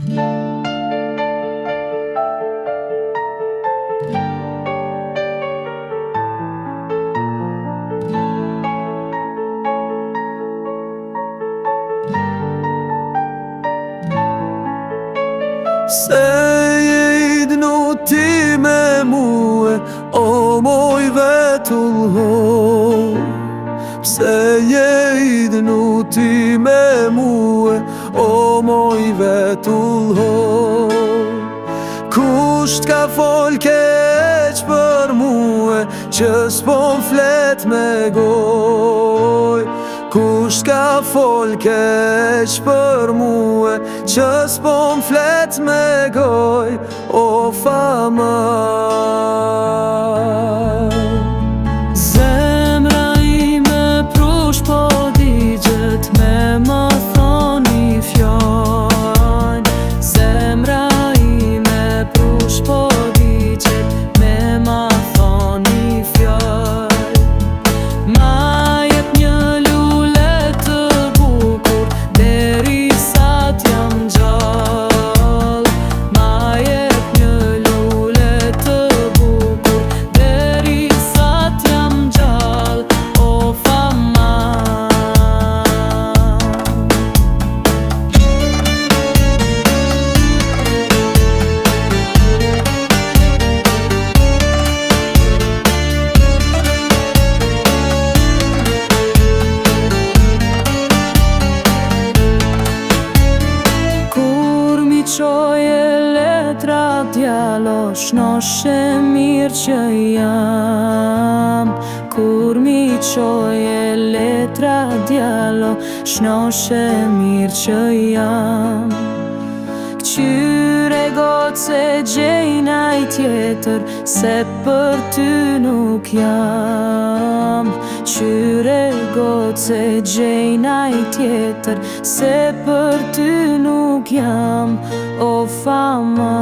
Se je idhnu ti me mue, o moj vetullho? Pse je idhnu ti me mue, o moj vetullho? Kush t'ka fol keq për mue, që s'po m'flet me goj? Kush t'ka fol keq për mue, që s'po m'flet me goj? O fama. Zemra ime prush po digjet me më thoni fjalë. Zemra ime prush po digjet me më thoni fjalë. Ma jep një lule të bukur deri sa t'jam gjallë. Ma jep një lule të bukur deri sa t'jam gjallë. O fama. Kur mi qoje letra djalo, shnoshe mirë që jam. Kur mi qoje letra djalo, shnoshe mirë që jam. Qyre goce gjej naj tjetër, se për ty nuk jam. Qyre goce gjej naj tjetër, se për ty nuk jam. O fama.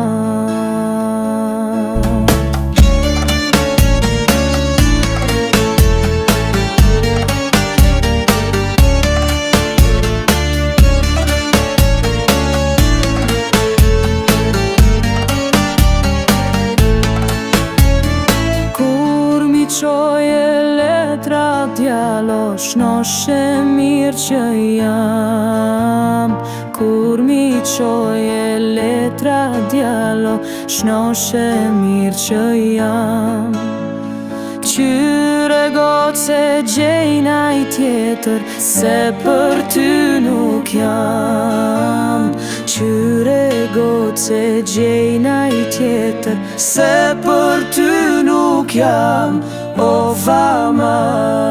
Kur mi qoje letra djalo, shnoshe mirë që jam. Kur mi qoje letra djalo, shnoshe mirë që jam. Qyre goce gjej naj tjetër, se për ty nuk jam. Qyre goce gjej naj tjetër, Se për ty nuk jam, o fama.